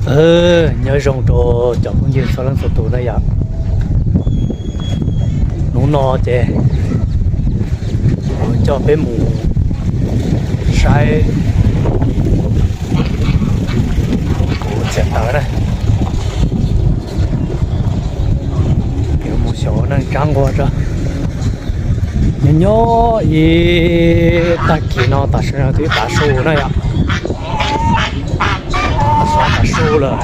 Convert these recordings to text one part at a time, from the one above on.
Nyob zoo rau cov phooj ywg txhua leej txhua tus na yom. Hnub no ces kuv coj peb mus saib kuv txiav taws na. Yuav mus xyuas neej tsaab nquag tso. Nyob nyob ib tag kis no tam sim no twb tav su na yom. Tav su, tav su lawm,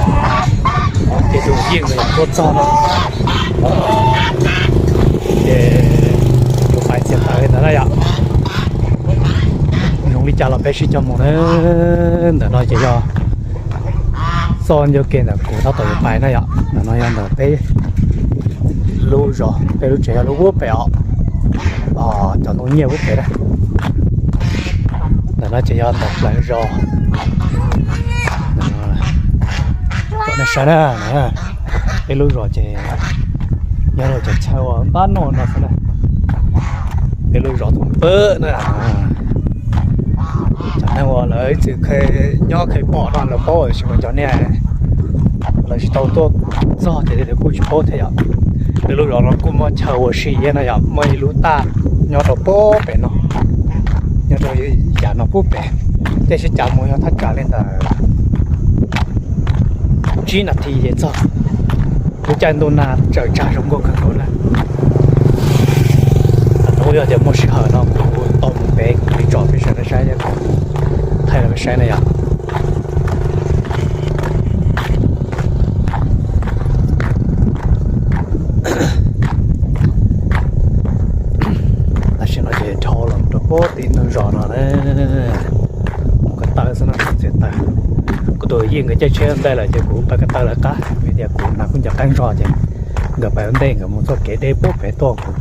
ces tus yeej nkawd tuaj txog no, ces yuav pais txiav taws li ntawd na yom. Zoo li cas los peb sib cog mus na. Ntawm no ces yog txoj ncauj ke ntawm kuv tab tom yuav pais na yom. Ntawm no yog ntawm peb lub zos, peb lub tsev yog lub ub pem os, cov ntoo nyiaj ub pem na. Ntawm no ces yog ntawm plawv zos. Nej saib na, peb lub zos ces nyob rau cov chaw uas npab noj no xwb na. Peb lub zos thaum pawg na, cov neeg uas lawv ib txwm nyob kheev pom no lawv paub, tiam sis mas cov niag lawv tsis tau tuaj txog ces lawv kuj tsis paub thiab yom. Peb lub zos no kuj muaj chaw ua si thiab no yom, muaj ib lub taj nyob rau puag pem no, nyob rau yav no puag pem, tej sib cav mus yog thaj tsam li ntawm tsib nas this ces txog. Lub caij ntuj nag tsaws tsag zoo nkauj kawg nkaus na. Hnub yog tias muaj sij hawm no kuv tau mus pem kuv li tsom peb sawv daws saib thiab, thaij rau peb saib na yom. Tam sim no ces dhau los rau puag tim ntug zos no na. Mus ko taw xwb no, txiav taws. Kuv tus yeej nkawd caij tsheb ua ntej lawm ces kuv pab ko taw lawv qab, vim tias kuv hnav kuj nco qeeb zog ces nkawd pab ua ntej, nkawd mus txoj kev deb puag pem tuaj, kuv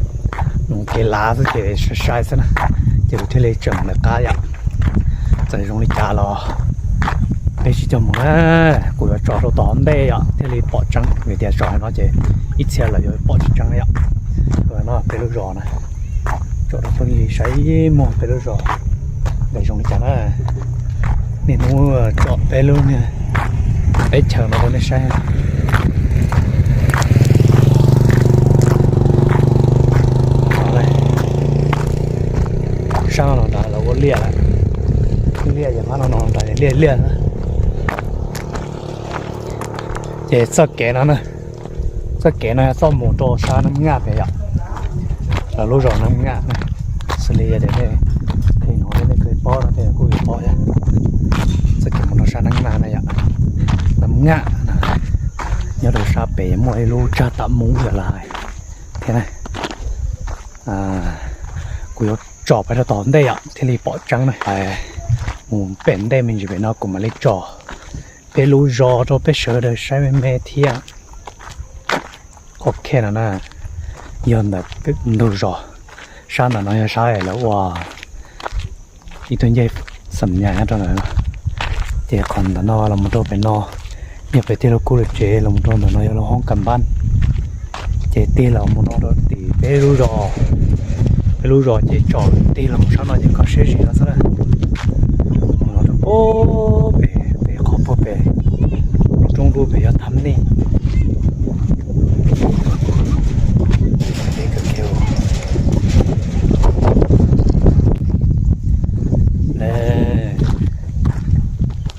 mus kev lav xwb ces sai sai xwb na, ces kuv thiaj li tseem lawv qab yom. Txawm zoo li cas los peb sib cog mus na, kuv yuav tso rau tom ntej yom thiaj li pom tseeb, vim tias tso no ces ib txhia lawm yuav pom tsis tseeb yom. No peb lub zos na, tso rau phooj ywg saib ib muag peb lub zos nkawd zoo li cas na. Niaj hnub tsom peb lub niag teb chaws no rau nej saib. Sab no los nrad lawv ua liaj lawm, liaj ces qab no no nrad liaj liaj na. Ces txoj kev no na, txoj kev no yog txoj mus rau sab Nab Ngaj pem yom, lawv lub zos Nab Ngaj na. Xws li yog tias nej phem no nej kuj paub no, tej kuj yuav paub thiab. Txoj kev mus rau sab Nab Ngaj na yom, Nab Ngaj na, nyob rau sab pem muaj ib lub tsag tam mus yom lawm thiab na. Kuv yuav tsom peb rau tom ntej yom thiaj li pom tseeb na. Mus pem ntej me ntsis pem no kuv mam li tsom peb lub zos rau peb sawv daws saib me me thiab. Ok no na, yog ntawm ntug zos, sab ntawm no yog sab lawv ua ib tug ncej xam nyas nyob rau ntawm no. Ces qhov ntawm no los mus rau pem no yog pem tig lub kuj lub tsev, los mus rau ntawm no yog lub hoob kas npab. Ces tig los mus no rau tim peb lub zos, peb lub zos ces tsom tig los mus sab no ces koj siab zim no xwb na. Mus no rau puag pem, pem qhov puag pem lub roob dub pem yog Tham Nij.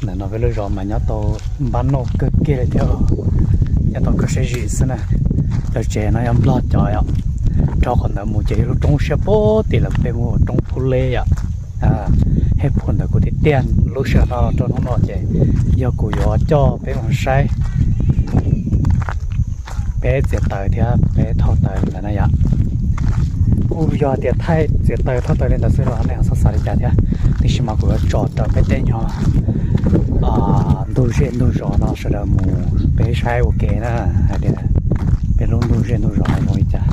Ntawm no peb lub zos mas nyob tau npab noj kawg kiag li thiab, nyob tau koj siab zim xwb na. Cov tsev no yog Nplog cov yom, rau qhov ntawd mus ces yog lub roob siab puag tim lawm peb hu ua roob Phub Leb yom. Hej phuam ntawm kuv tiag tiag lub sij hawm no los rau hnub no ces yog kuv yuav coj peb mus saib peb txiav taws thiab peb thauj taws ntawd na yom. Kuj yog tias thaij txiav taws thauj taws li ntawd xwb los nej ho xav xav li cas thiab, tiam sis mas kuv yuav tso raws peb tej nyuag ntug zej ntug zos no sawv daws mus peb saib ua ke na, hais tias peb lub ntug zej ntug zos no zoo li cas.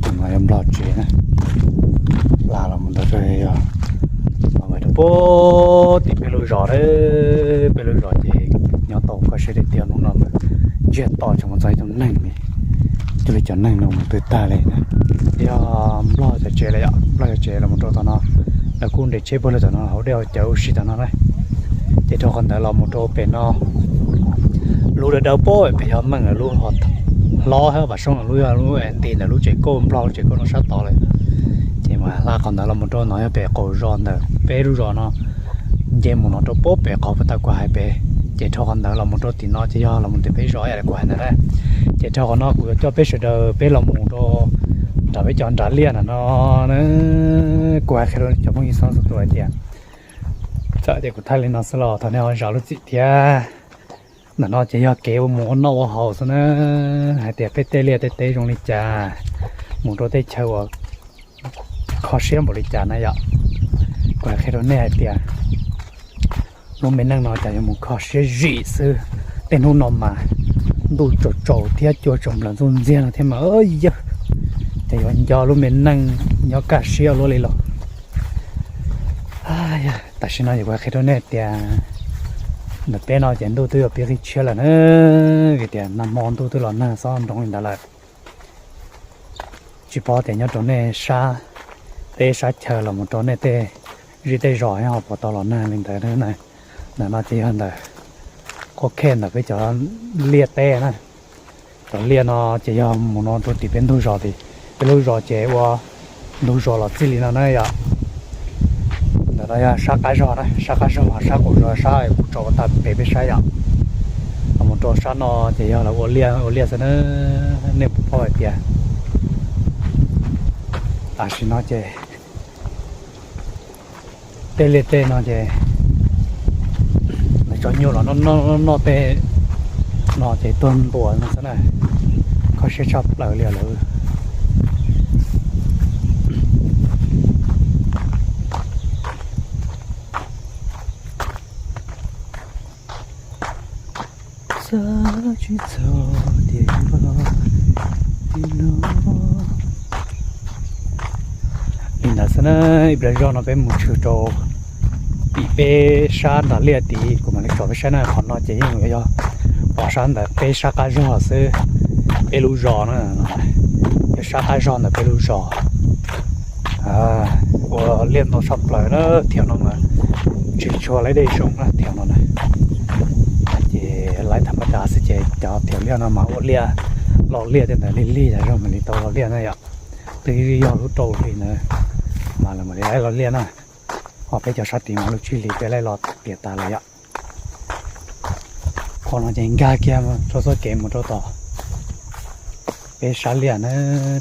Tus no yog Nplog tsev na, hla los mus ntawd yog los mus rau puag tim peb lub zos, peb lub zos ces nyob tau koj siab tiag tiag. Hnub no ntsiag to tseem mus txog ib tug neeg li, coj li cov neeg no mus twg tag li na. Yog Nplog cov tsev lawm yom, Nplog cov tsev los mus rau tom no, lawv kuj nres tsheb puag lawm tom no, hauv dej hauv cawv ua si tom no na. Ces rau Qhov ntawd los mus rau pem no, lub dawb dawb pem yog meej lawm, lub hlob hab Vam Soob lub yog lub nti ntawm lub tsev kauj nplog, lub tsev kauj no sab tod lawm. Ces mas hla qhov ntawd los mus rau no yog pem qaum zos ntawm peb lub zos no, nce mus no rau pem qhov puag ta kuv hais pem. Ces dhau qhov ntawd los mus rau tim no ces yog los mus tim peb zos ib yam li kuv hais ntawd na. Ces dhau qhov no kuv yuav coj peb sawv daws peb los mus rau nram peb cov nram liaj ntawm no na. Kuv hais qhia rau cov phooj ywg txhua tus hais tias, txawm tias kuv thaij li no xwb los thov nej ho zam lub txim thiab. Ntawm no ces yog kev ua mus ua noj ua haus xwb na, hais tias peb tej liaj tej teb zoo li cas, mus rau tej chaw uas kho siab npaum li cas na yom. Kuv hais qhia rau nej hais tias lub me neej no cas yuav mus kho siab zim xwb. Tej hnub no mas ntuj tsaus tsaus thiab cua tsaus nplas ntxuj ntxiag no thiab mas yawg, ces yuav nco lub me neej nyob kaj siab luaj li los. Tam sim no ces kuv qhia rau nej tias ntawm peb no ces ntuj twb yuav pib qhib tshiab lawm na, vim tias nag hmo ntuj twb los nag xob nroo li ntawd lawm. Tsis paub tias nyob rau nej sab teb sab chaw los mus rau nej tej zej tej zos ho puas tau los nag li ntawd na. Ntawm no ces yog ntawm qhuab khej ntawm peb cov liaj teb na. Cov liaj no ces yog mus no rau tim peb ntug zos, tim peb lub zos ces ua ntug zos los txij li no na yom. Ntawm no yog sab qab zog na, sab qab zog, sab qaum zos, sab kuv tso ua tag pem peb saib yom. Los mus rau sab no ces yog lawv ua liaj, ua liaj xwb na, nej puas paub hais tias tam sim no ces tej liaj tej no ces lawv tso nyuj los noj, noj tej no ces tuag ntuas no xwb na, kho siab tshaj plaws li lawm. Xav tsis txog tias yuav li no. Li ntawd xwb na, ib pliag zog no peb mus tshwm rau tim peb sab nram liaj tid kuv mam li tso peb saib na. Qhov no ces yeej yog pom sab ntawm peb sab qab zog xwb, peb lub zos na, yog sab qab zog ntawm peb lub zos. Ua liaj ntau tshaj plaws na, thiab no mas tsis tshua laib dej zoo na thiab no na. Ces laib tham ma tas xwb ces cov thiab liaj no mas ua liaj, los liaj tej ntawd lig lig tas zog mam li tau los liaj na yom. Twb yog lub rau hli ntawd mas lawv mam li laib los liaj na. Ho peb cov sab tid mas lub tsib hlis peb laib los tiav tas lawm yom. Qhov no ces nkag kiag rau txoj kev mus rau tom peb sab liaj na,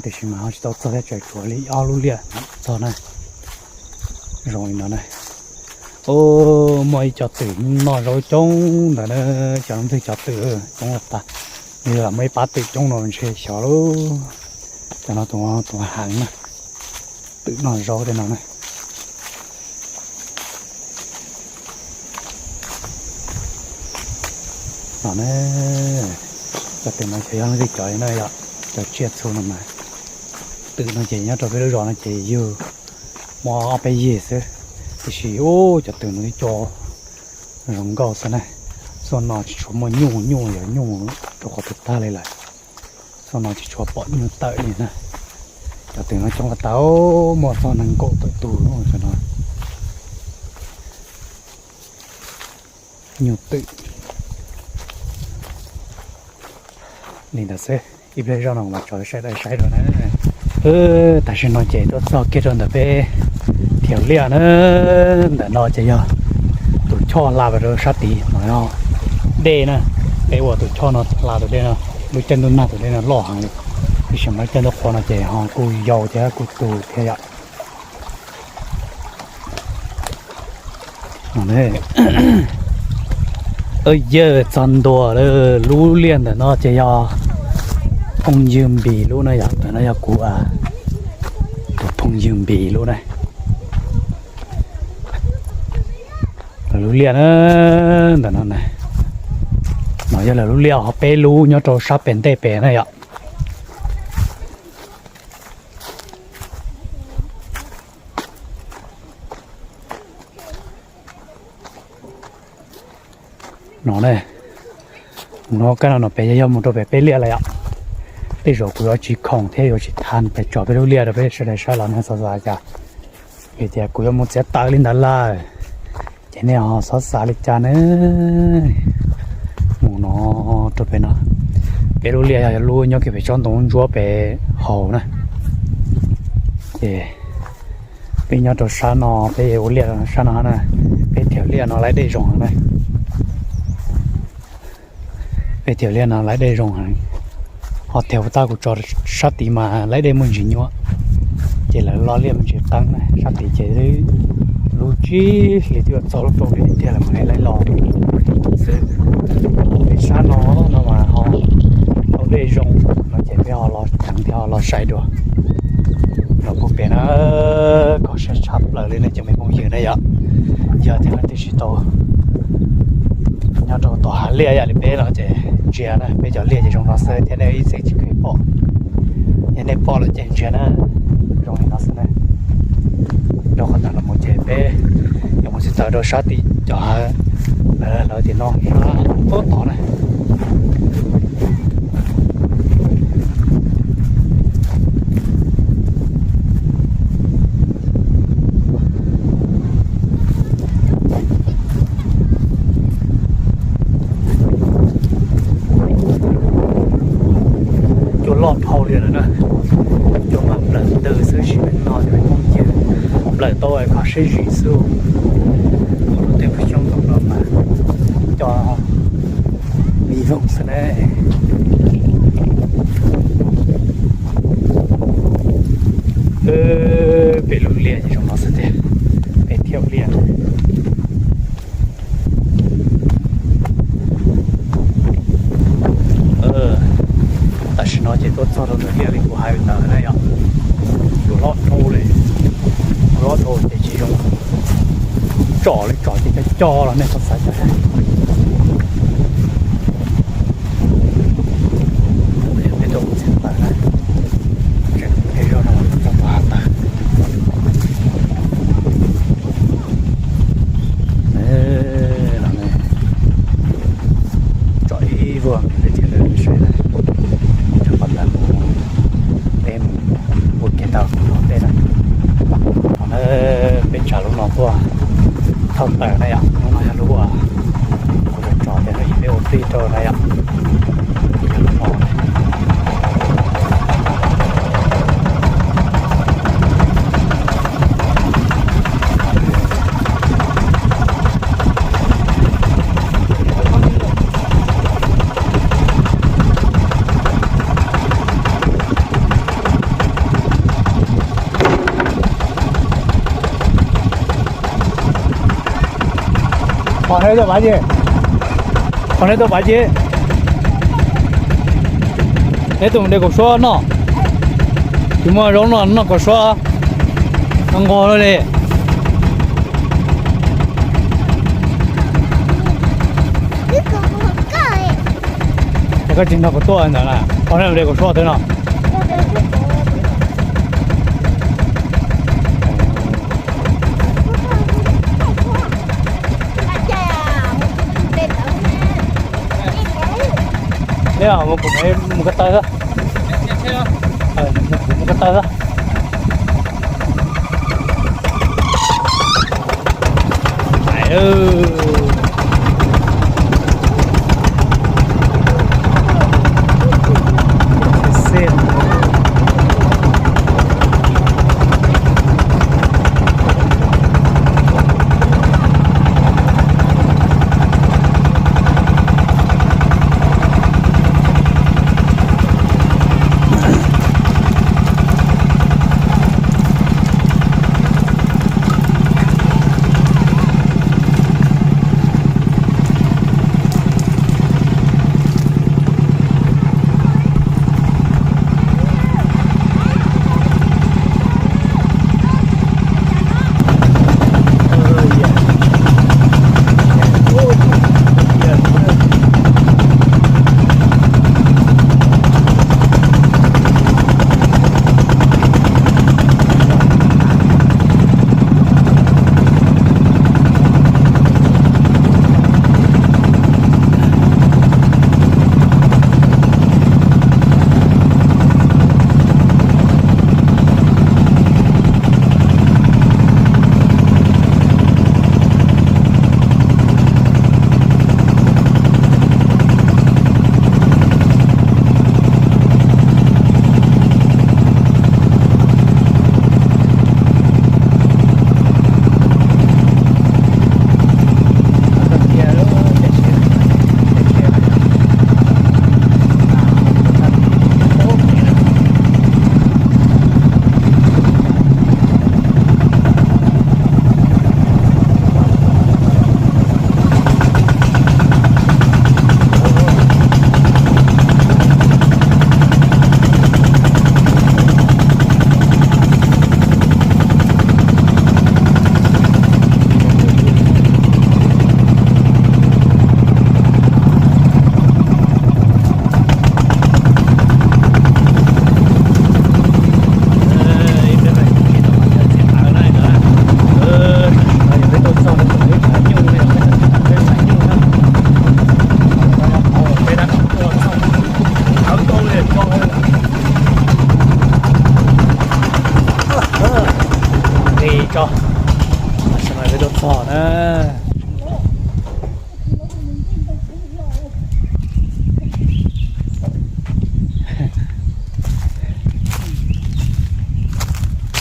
tiam sis mas ho tsis tau txog thiab, tseem tshuav li ob lub liaj txog na. Zoo li no na. Muaj ib co twm noj zaub coob ntawd na, cov no ntxig cov twm coob tas. Yog muaj ib pab twm coob no ntshe xyov lub, cov no tus heev na, twm noj zaub tej no na. No na, cov twm no xyov yog leej twg cov no yom, cov tsiaj txhu no mas. Twm no ces nyob rau peb lub zos no ces yug muaj ob peb yig xwb, tiam sis ub cov twm no ib co zoo nkauj xwb na. Txoj no tsis tshua muaj nyuj, nyuj yog nyuj rau qhov twg tag li lawm. Txoj no tsis tshua pom nyuj tawm li na. Cov twm no coob tas, muaj txog nees nkaum tawm tus no. Nyuj twm li ntawd xwb, ib pliag zoj no mas tso saib dais saib rau na. Tam sim no ces tuaj txog kiag rau ntawm peb thiav liaj na. Ntawm no ces yog tus choj hla rau sab tid no yog dej na. Peb ua tus choj no hla tus dej no, lub caij ntuj nag tus dej no loj heev li, tiam sis mas lub caij ntuj qhua no ces ho kuj yau thiab kuj tu thiab yom. Yawg, txog ntua lawm, lub liaj ntawm no ces yog phooj ywg Npis lub na yom, ntawm no yog kuv tus phooj ywg Npis lub na. Lub liaj na, ntawm no na, no yog lawv lub liaj ho peb lub nyob rau sab pem ntej pem na yom. No ne, mus no kab no no pem yog mus rau pem peb liaj lawm yom. Tej zaum kuv yuav tsis khoom thiab yuav tsis tha pes tso peb lub liaj rau peb sawv daws saib los nag xav xav cas, vim tias kuv yuav mus txiav taws li ntawd lawm. Nej ho xav xav li cas ne? Mus no rau pem no, peb lub liaj yog lub nyob kiag pem tsob ntoo ntsuab pem hauv na. Ces peb nyob rau sab no, peb ua liaj sab no na, peb thiaum liaj no laib dej zoo heev na. Peb thiaum liaj no laib dej zoo heev, ho thiaum tag kuv tso sab tid mas laib dej muaj ntsis nyuaj, ces lawv lo liaj me ntsis qeeb na, sab tid ces lub tsib hlis twb yuav txog lub roob li tiag lawm mas laib lo xwb. Peb sab no no mas ho tau dej zoo no ces peb ho los cheev thiab ho los saib dua. Los puag pem na, kho siab tshaj plaws li nej cov me phooj ywg na yom. Yog tias leej twg tsis tau nyob rau tom hav liaj yam li peb no ces ntsia na, peb cov liaj ces zoo no xwb thiab nej ib txhia tsis pom. Yog nej pom lawm ces ntsia na, zoo li no xwb na. Rau qhov ntawd los mus ces peb yuav mus txhij tawm rau sab tim cov hav lawv tim no sab pab tod na. Cua loj dhau li lawm na, cua mas nplawm ntws xwb, sim neej no cov phooj ywg, nplawm tau kho siab zim xwb. Tej xyoob ntoo no mas cov me voom xwb na. Peb lub liaj zoo no xwb tiag, peb thiaum liaj. Tam sim no ces tuaj txog rau ntawm liaj li kuv hais ntawd na yom, cua loj dhau li, cua loj dhau ces tsis zoo tsom li, tsom ces cov cov los nej txhob xav cas. Peb tuaj mus txhij tawm na, tseem tej zaum no txog tom hav tawm. Tsom ib vuag peb thiaj li saib na, rau qhov ntawd peb mus ua kiag tau ua teb na. Qhov no peb tsam lub no tuaj thauj taws na yom, lub no yog lub uas kuv tso tias no yog peb ua tij rau na yom. Qhov neb tuaj pav ces, qhov neb tuaj pav ces, neb tuaj mus de kaum suab noj. Tsis muaj zaub noj, noj kaum suab, noj nqos li. Ces koj tsis nrog kuv tuaj ntawd na, qhov neb mus de kaum suab twg no. Mus ko taw xwb. Mus ko taw xwb.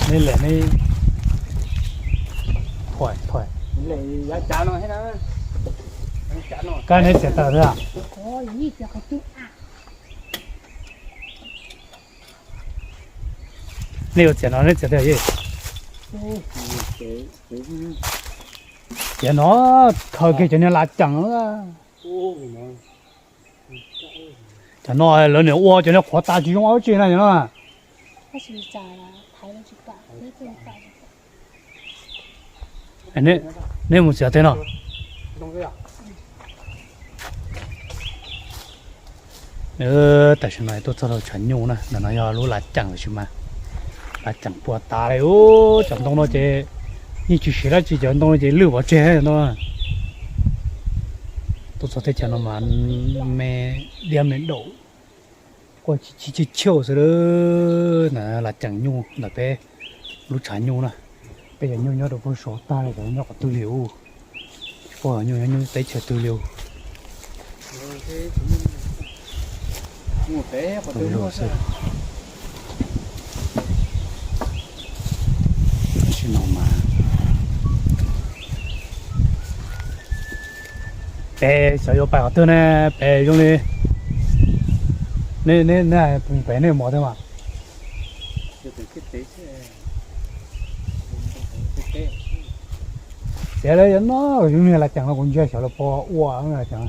Neb lem neb, thov, kab neb txiav taws thiab. Neb yuav txiav no neb txiav tiag. Txiav no, khaws kiag cov niag lav ceem. Cov no lawv niam ua cov niag qhuav tas tsis zoo ua dab tsi na cov no. Neb mus txiav teb no. Tam sim no tuaj txog rau tshav nyuj na, ntawm no yog lub lav ceem lawm sis mas lav ceem puas tas li. Cov ntoo no ces yeej tsis siav dab tsi, cov ntoo no ces lwj pov tseg no. Tuaj txog teb chaws no mas me diab me daum quaj chib chib chij xwb. Ntawm lav ceem nyuj ntawm peb lub tshav nyuj na. Peb cov nyuj nyob rau puag saud tag li, cov nyob qhov twg li ub. Tsis paub nyuj nyob nyuj teb chaws twg li ub. Tam sim no mas peb xyov yuav pais qhov twg ne, peb zoo li, peb nej mov thiab mas. Txiav lawv yuav no, zoo li lav ceem no kuv ntsia xyov lawv puas ua lav ceem.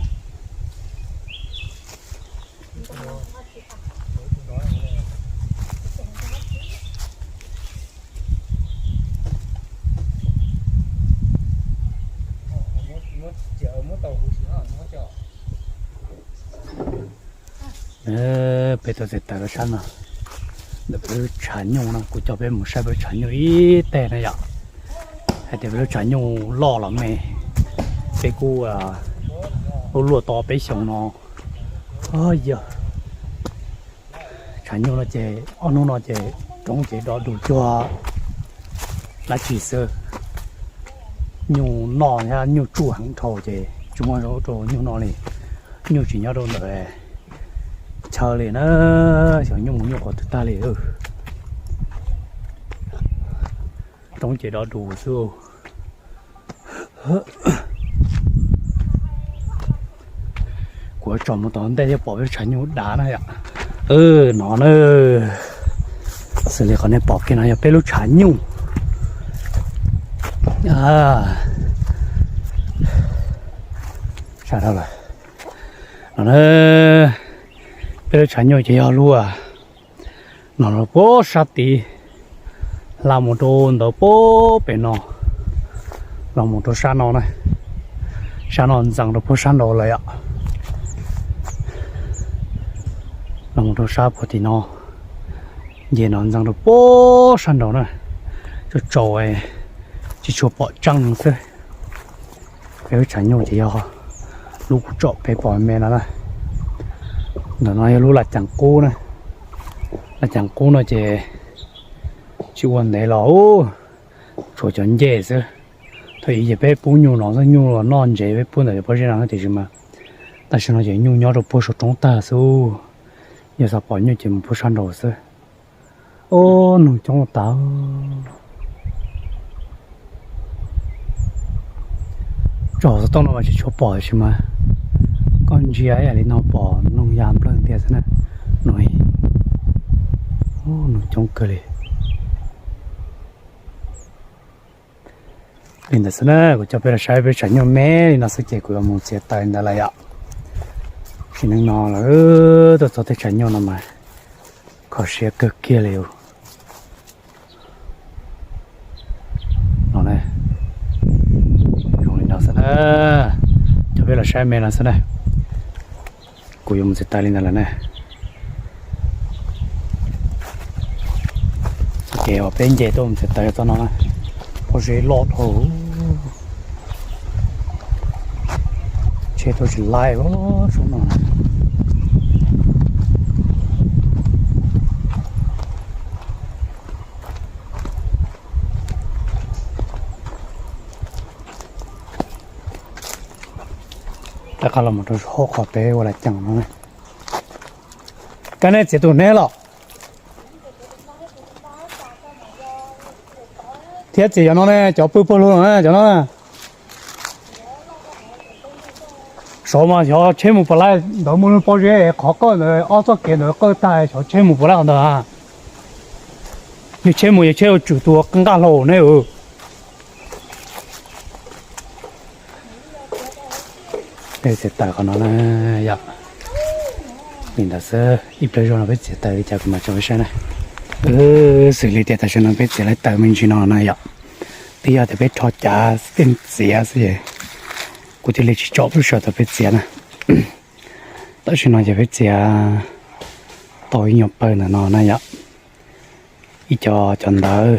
Peb tuaj txog tawm rau sab no, ntawm peb lub tshav nyuj no, kuv coj peb mus saib peb lub tshav nyuj ib teg na yom. Hais tias peb lub tshav nyuj loj los me, peb kuj ua luaj tau peb xyoos no. Yog tshav nyuj no ces ob hnub no ces roob ces dov dus cuag dab tsi xwb. Nyuj noj thiab nyuj tsuj heev dhau ces tsis muaj zaub rau nyuj noj li. Nyuj tsis nyob rau ntawm chaw li na, xyov nyuj mus nyuj qhov twg tag li. Roob ces dov dus xwb. Kuv tsom mus tom ntej thiaj pom peb lub tshav nyuj dav na yom. No na, xws li qhov nej pom kiag no yog peb lub tshav nyuj. Sab dhau lawm. No na, peb lub tshav nyuj ces yog lub no los puag sab tid, hla mus rau ntawd puag pem no, los mus rau sab no na, sab no ntxeev rau puag sab nraud lawm yom. Los mus rau sab puag tim no, nce no ntxeev rau puag sab nraud na, tsaus tsaus tsis tshua pom tseeb xwb. Peb lub tshav nyuj ces yog lub kuv tsom peb pom me no na. Ntawm no yog lub laj ceem qub na. Laj ceem qub no ces tsis ua ntev los, tshuav cov ncej xwb. Thaum ub ces peb pub nyuj no xwb, nyuj los noj ntsev peb pub ntawm pob zeb no tiam sis mas tam sim no ces nyuj nyob rau puag saum roob tag xwb. Yog xav pom nyuj ces mus puag sab nraud xwb. Ub, noog coob tas. Tso xov tooj no mas tsis tshua pom tiam sis mas koj ntsia ib yam li no pom noog ya nplawg ntiag xwb na. Noog, noog coob kawg li. Li ntawd xwb na, kuv coj peb los saib peb tshav nyuj me li no xwb ces kuv yuav mus txiav taws li ntawd lawm yom. Sim neej no lawm, tuaj txog tej tshav nyuj no mas kho siab kawg kiag li. No, zoo li no xwb na, coj peb los saib me no xwb na. Kuv yuav mus txiav taws li ntawd lawm na. Ces uas peb nce tuaj mus txiav taws txog no na, pob zeb loj dhau, tsheb tuaj tsis laib sub no. Rov qab los mus rau hauv qhov peb ua lam ceem no. Kab neb txiav tus neb los? Thiab txiav cov no ne, cov pw puag lug no cov no. Saud mas xyov tsheb mus puas laij ntawd, muaj lub pob zeb qhov qawj ntawd, ob txoj kev ntawd qawj tag, xyov tsheb mus puas laij qhov ntawd. Yog tsheb mus, yog tsheb ua tsum tus nqaj hlau ne. Peb txiav taws qhov no na yom. Li ntawd xwb, ib pliag zog no peb txiav taws li cas kuv mam tso peb saib na. Xws li tias tam sim no peb txiav lawv taws me ntsis no na yom. Twb yog tias peb rho cav tej txiav xwb es kuv thiaj li tsis tsom peb sawv tau peb txiav na. Tam sim no ces peb txiav tau ib nyuag pawg ntawm no na yom. Ib co cov ntawd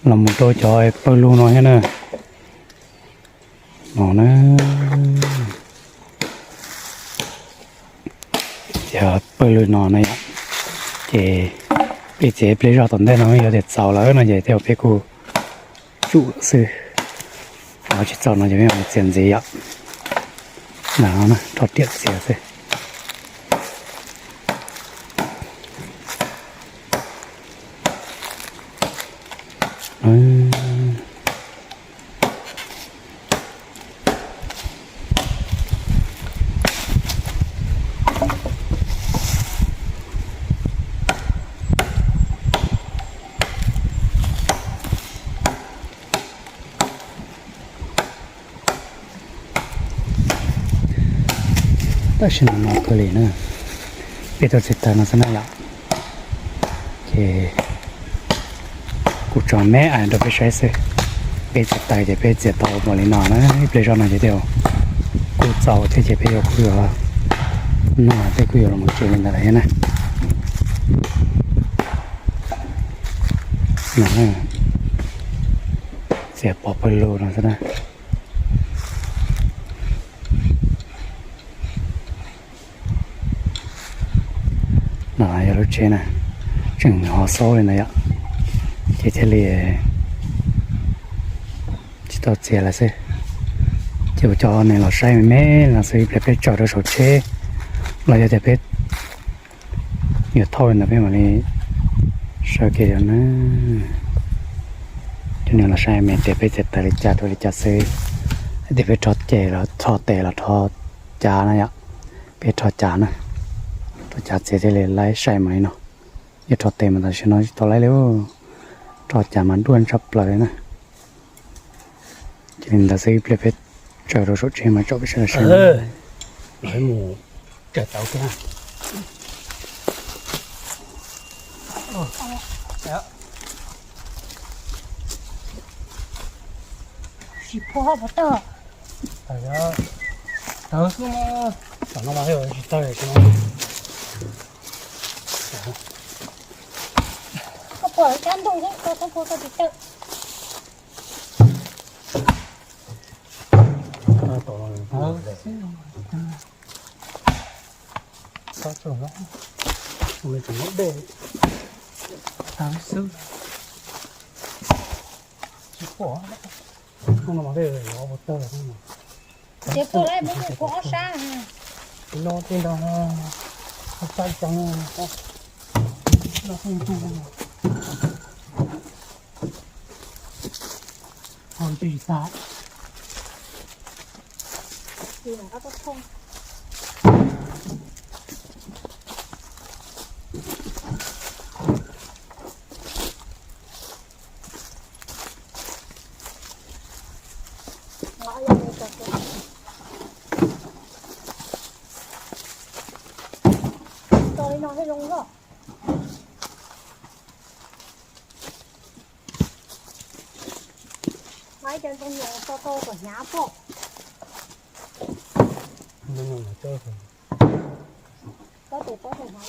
los mus rau cov pawg lug no thiab na. No na, txiav pawg lug no na yom. Ces peb txiav pliag zog tom ntej no yog tias txaus lawm no ces tej zaum peb kuj tsum xwb. Ho tsis txaus no ces peb mam txiav ntxiv yom. Rho riam txiav xwb. Tam sim no no kawg li na, peb tau txiav taws no xwb na yom. Ces kuv tso me ais rau peb saib xwb. Peb txiav taws ces peb txiav tau npaum li no na, ib pliag zog no ces tej zaum kuj txaus thiab ces peb yuav kuj yuav noj, peb kuj yuav los mus tsev li ntawd lawm thiab na. No, txiav pov pawg lug no xwb na. No yog lub tsheb na, tseem ho xaub li ntawd yom, ces thiaj li tsis tau txiav lawm xwb. Ces kuv coj nej los saib me me no xwb, ib pliag peb tsaws rau saum tsheb los yog tias peb yuav thauj li ntawd peb mam li sawv kev dua na. Coj nej los saib me tias peb txiav taws li cas rau li cas xwb, hais tias peb rho ces los rho tes los rho cav na yom. Peb rho cav na, rho cav txiav thiaj li laib saib mas li no. Yog rho tes mas tam sim no tsis tau laib li, rho cav mas duaj tshaj plaws li na. Ces li ntawd xwb, ib pliag peb tsaws rau saum tsheb mas tso peb sawv daws saib. Tsis pub hov puas tawg? Tawg xwb, tam no mas tsis tawg. Koj puas kab ntug xwb, koj txhob pub koj tsis tawg. Tawg xwb. Tsis pub. Ces puas laib mus kuv ob sab. No tej nrog ob sab cov no, no xwb ntug. Ho ntsis tag. Tso li no thiaj zoo loj. Ib co ntoo nyuam tso tau kom hnyav pob. Pob tes pob tes hnyav.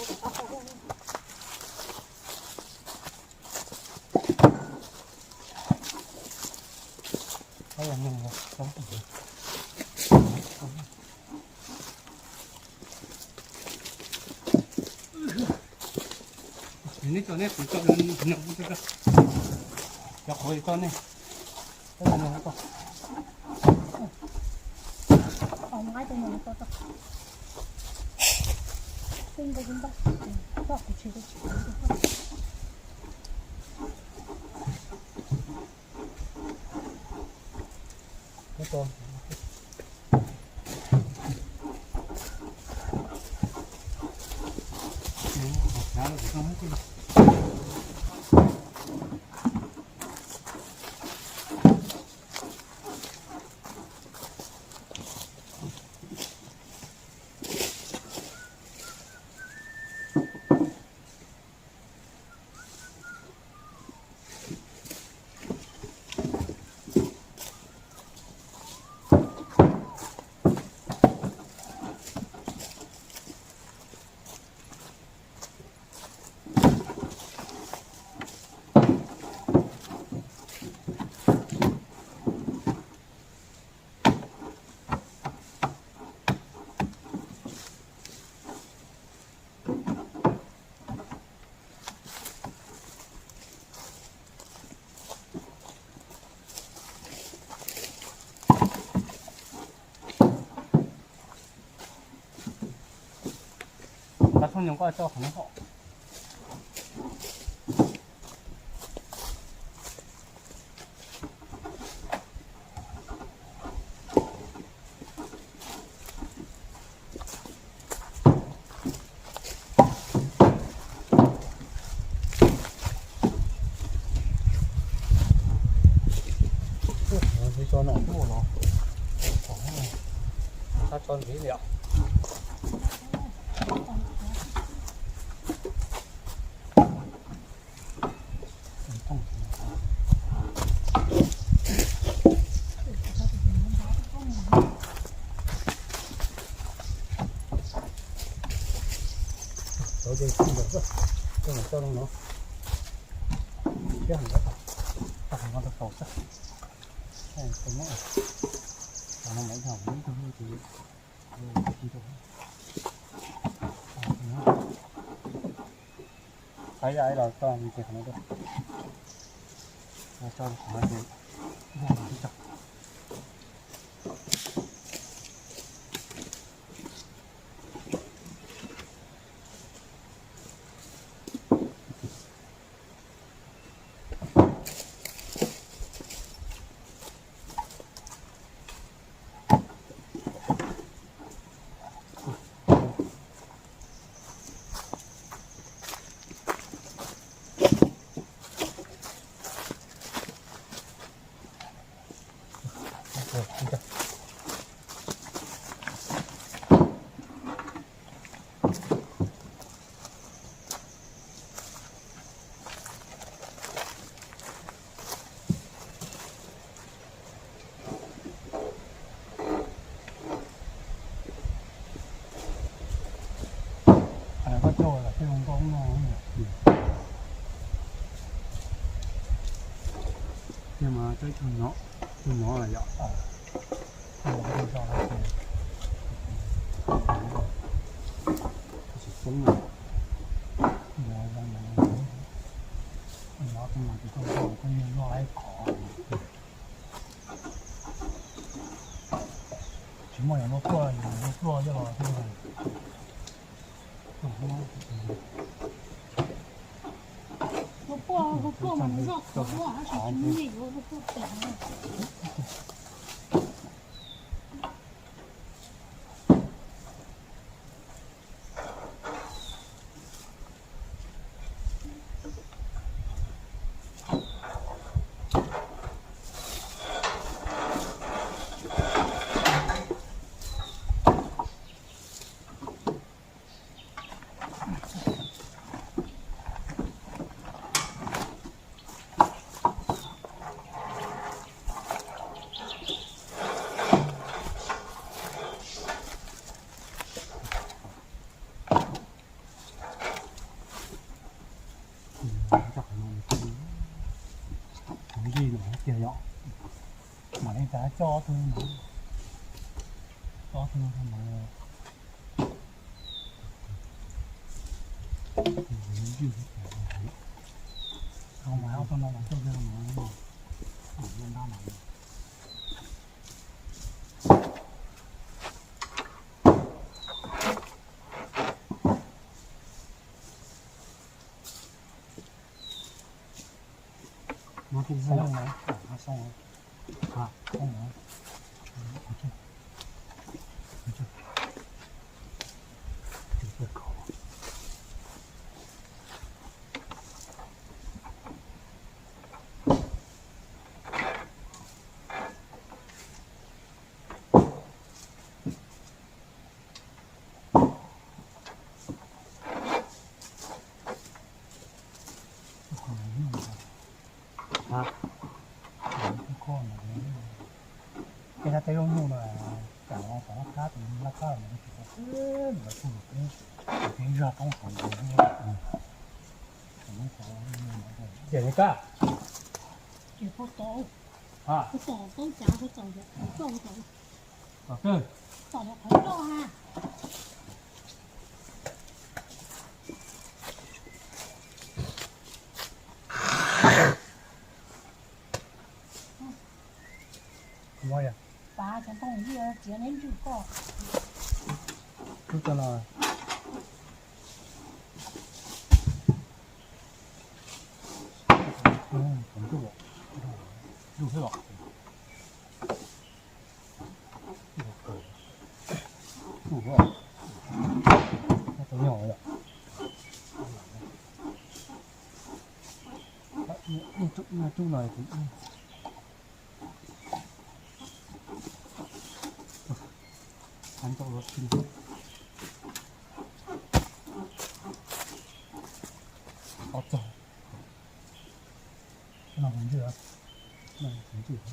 Neb tso neb, kuv tso, cov qhuav tso nej. Tau txhob nyoos koj tso qhov no hauv. Tso no tuaj los, tso ntxiv li os. Cov ces txij ntawd xwb, coj mus coj zoo no, thiab heev, tag heev no rau saum xwb. Qhov no mas ib tug ib tug ces, qaib yaj los tso ces qhov no rau, tso qhov no ces ib tug tso. Koj coj los tej zoo nkauj no. Tej mas cov ib tug no, tus no los yom. Tsis poob na. No tus no ces koj coj koj yeej noj ib qho. Tsis muaj yam no tuaj, yam no tuaj coj los. Hu puaj, hu puaj mas nws zoj qhov muaj hab tsis nyiam yuav hu puaj pem. Cov nqi no tiag yom. Mam li tas coj ob tug no, coj ob tug no mas. Ob tug no mas coj kiag mas, ntab mas. Xoob, xoob, xoob. Ces na tej zaub nyuj no, cam no cov laj kab tus laj kab no tsis tau xwb, lawv kuj lus peb, peb zog toob hauv ntawd. Ces nws kab, ces puas tau, puas tau tau cav puas tau, puas tau, tom kawg, tom qhov roj ha. Pav cov ntoo yij txiav neb ntswj koj. Lub cov no. Ntuj, ntuj xwb os. Tau nyom yom. Ib tug no. Ntau los tsis, ob txog. Ntawm no ntws, ntws.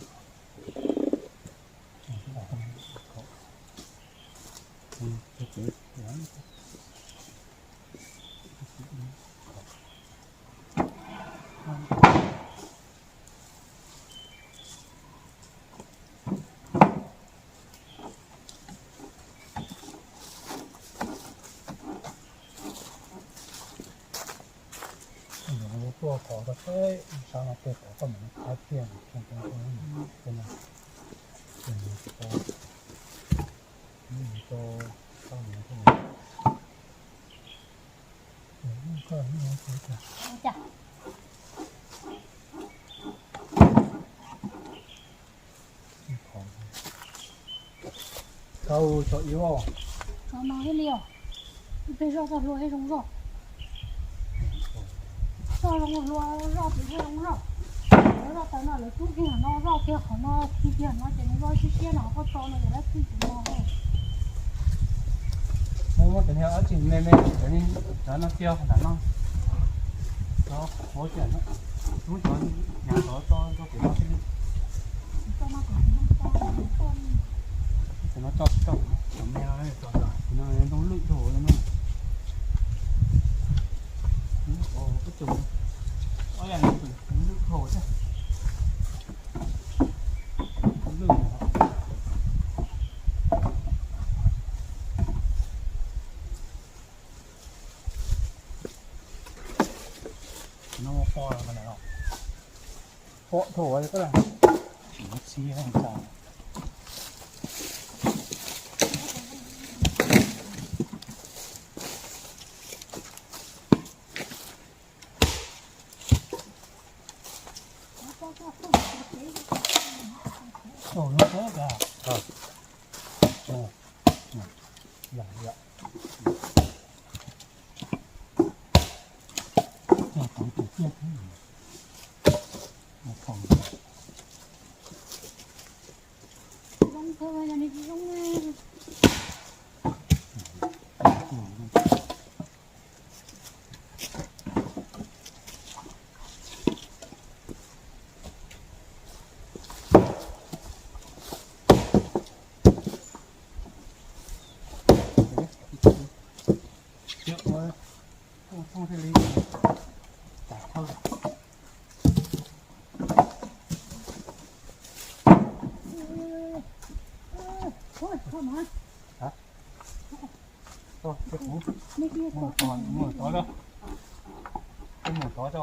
Tuaj thov rau peb sab no tej qhov koj mus qhov tiag, Tau tso ib os. Tso no thiaj li os. Ib peb zoj txoj hlua thiaj zoo zoj. Txoj zoo hlua zoj ces thiaj zoo zoj. Lawv zoj taws no lawv rub kiag no zoj kiag qhov no khi kiag no ces nws zoj siab siab no koj tso no ces dab tsi tsis mos. Muab cov niag dab tsi me me cov no cia nram no. Cov qhuav tias no, rub cov nyuag cov tso rau pem no xwb. Cov no tso tsis tau, cov me no tso tso, cov no ntoo lwj dhau li no. Ob yam ntoo lwj dhau thiab. Lwj. No pom los, pom dhau li ko. Tsis muaj txhij tsa. Ov, no tau ka. Yog, yog. Cog tau tus tiaj thiab. Zoo kawg, yog nws tsis zoo ne. Mus tod, mus tod, mus tod.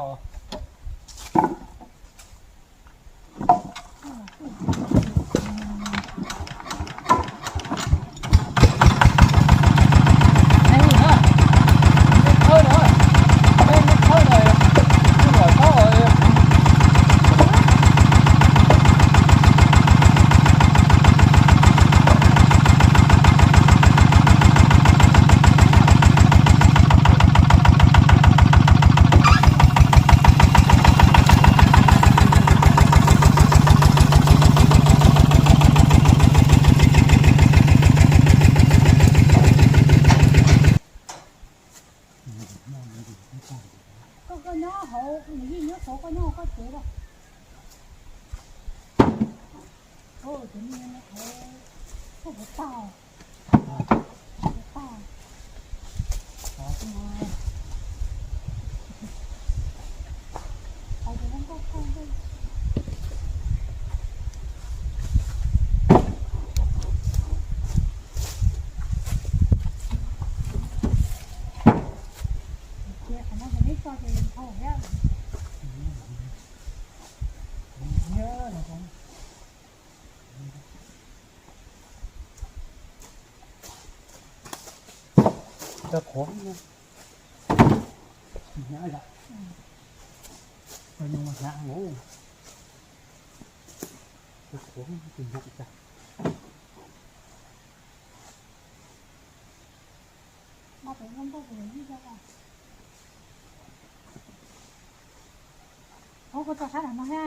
Qhuav, hnyav, hnyav, qhuav, tus hnyav cas. Ov, koj tso sab nram no ha.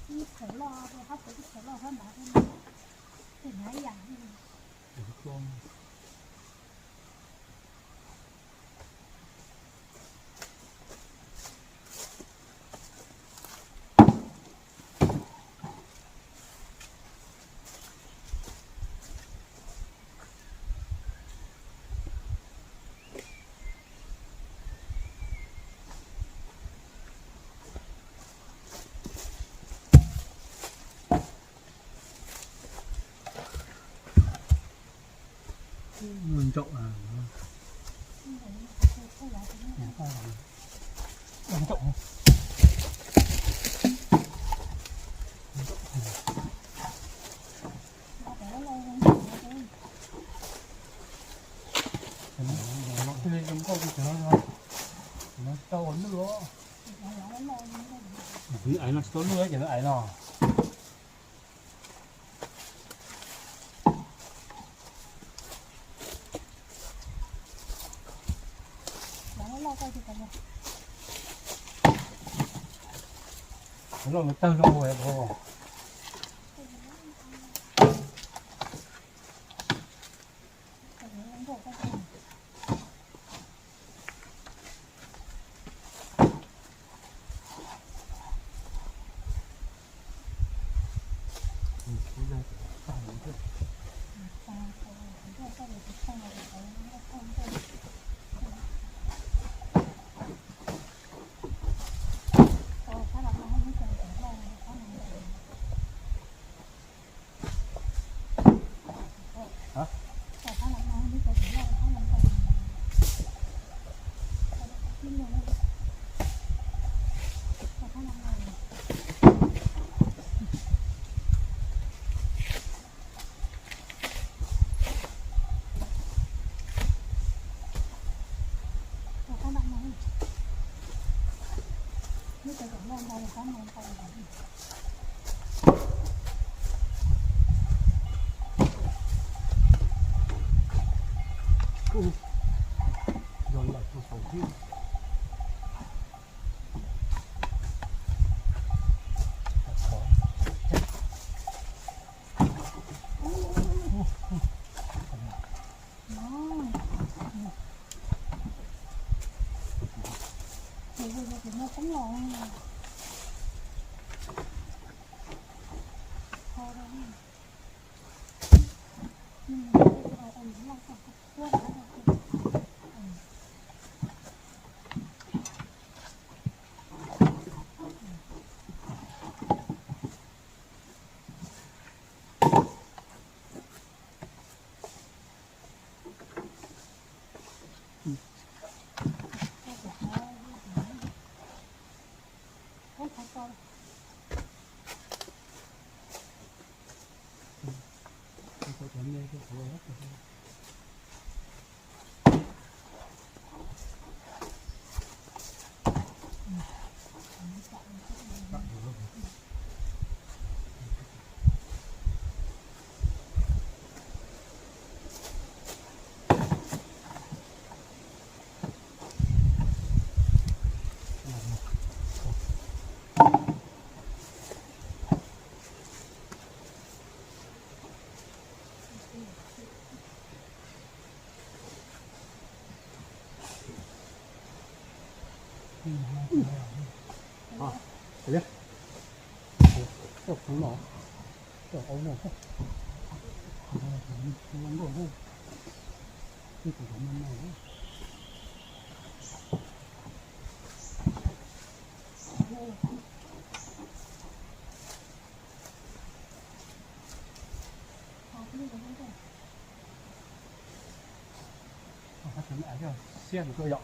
Ib txhais loj rau hab, ib txhais loj hab nrad, ib yam. Ntsaum, ntsaum, aiv no tsis tau lwj ces nws aiv no. Loj tawg zoo. Siab yom.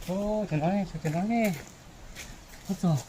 Cov no ne, cov no ne. Ub txog.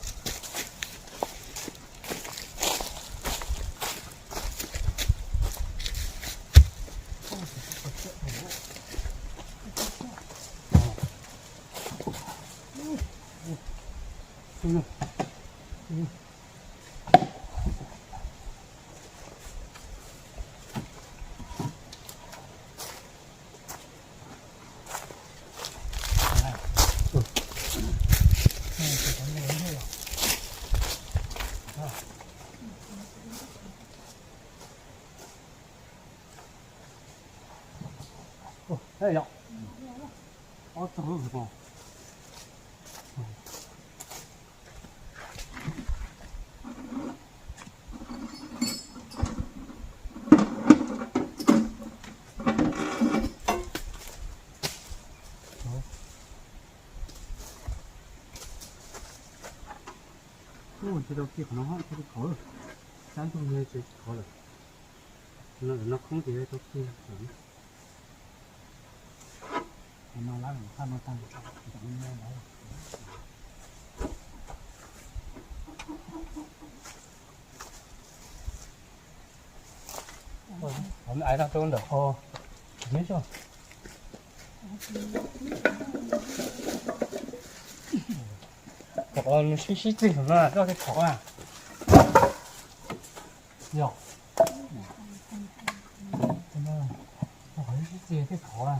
Yog ob txog lub hauv paus. Ub, tsis tau khi qhov no, khi qhov sab ntuj no tsis khov lawm. No khoob ces tau khi. Ov, me ais no rau ntawm qhov neb tso. Qhov nws sib sib txig no coj tej qhov a. Yog qhov sib sib txig tej qhov a.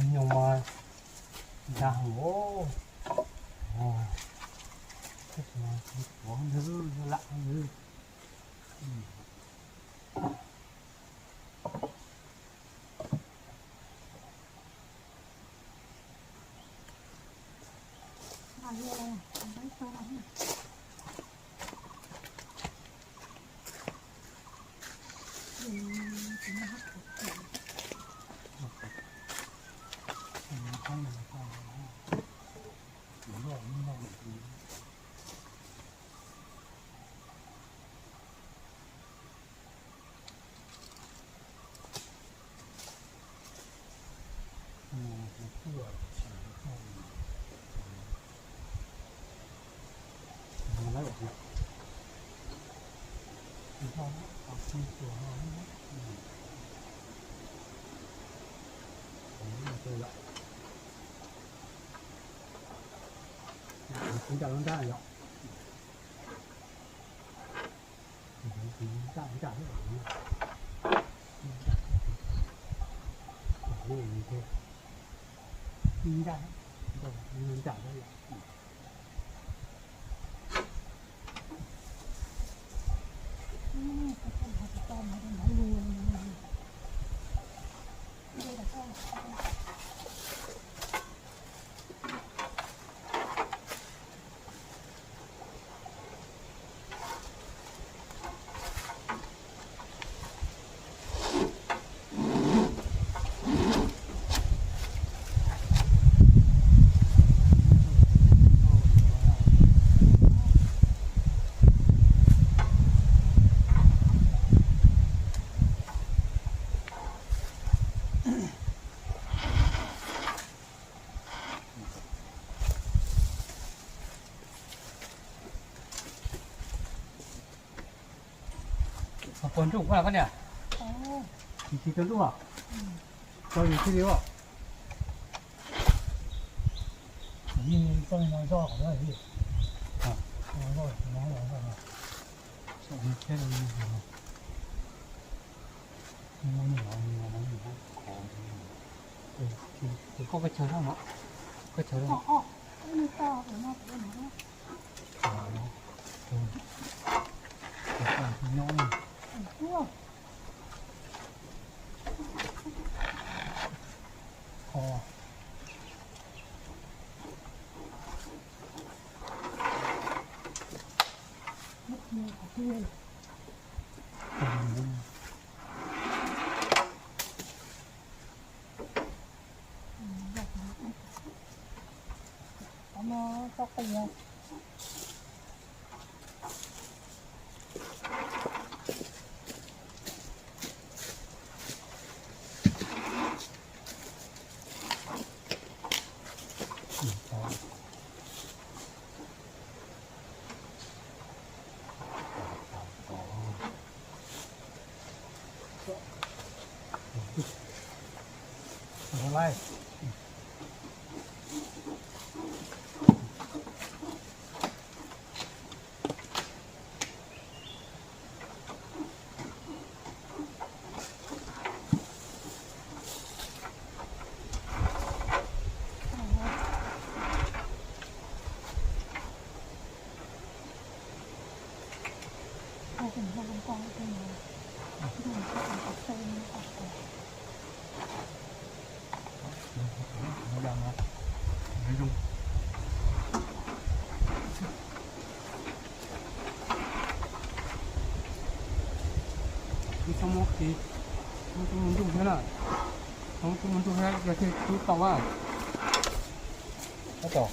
Nyob mas dag hov, tab sis mas kuv lam lam. Puas ntsuj kuv los koj niam? Tsis tsis tau ntsuj os. Tau yus thiaj li os. Yeej txoj no zoj qhov no li. Zoj no zoj no. Txoj no thiab no. Koj, koj chaw no, koj chaw no. Txhob muab kiag, txhob muab ntug thiab na, txhob muab ntug thiab yog thiaj tub tau a. Tab tom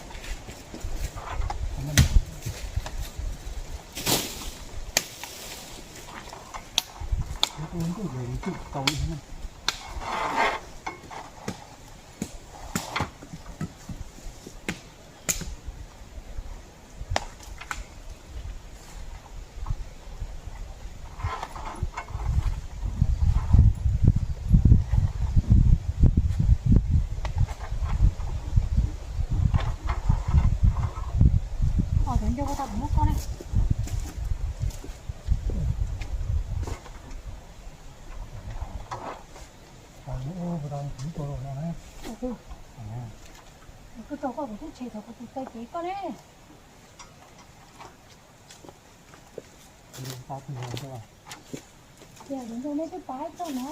Koj tau koj kuv tub tsheb thaum kuv tus tau kev koj ne. Ces nej twb pab tau na.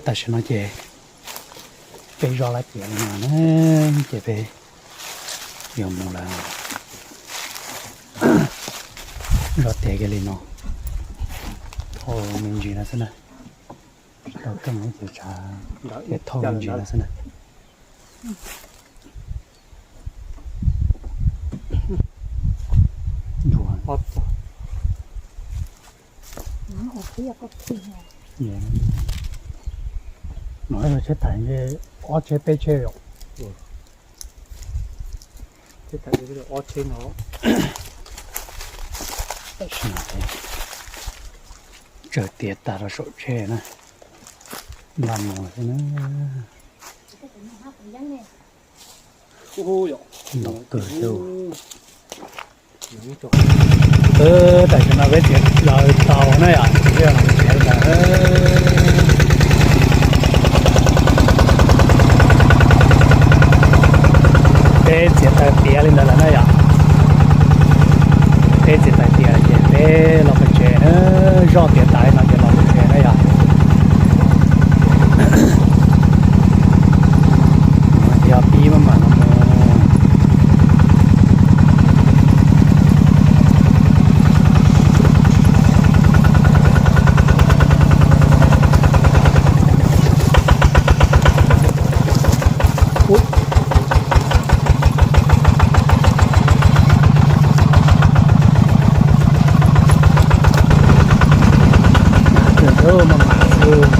Tam sim no ces peb zoj lab tiav li no na, ces peb yuav mus lawm. Zoj tiav kiag li no, thauj me ntsis no xwb na. Tsis tau keej ces tsam ces thauj me ntsis no xwb na. No tsheb thaim ob tsheb peb tsheb yom. Tsheb thaim ob tsheb no. Tam sim no ces tsawg tiav tas rau saum tsheb na. Npaj mus xwb na. Ntaus kawg thiab. Tam sim no peb txiav lawv tau na yom, txiav lawv tau. Peb txiav taws tiav li ntawd lawm na yom. Peb txiav taws tiav ces peb los pem tsev na, zoj tiav tas li no ces los pem tsev na yom. Yog pib maj mam no mus. Maj mam xwb.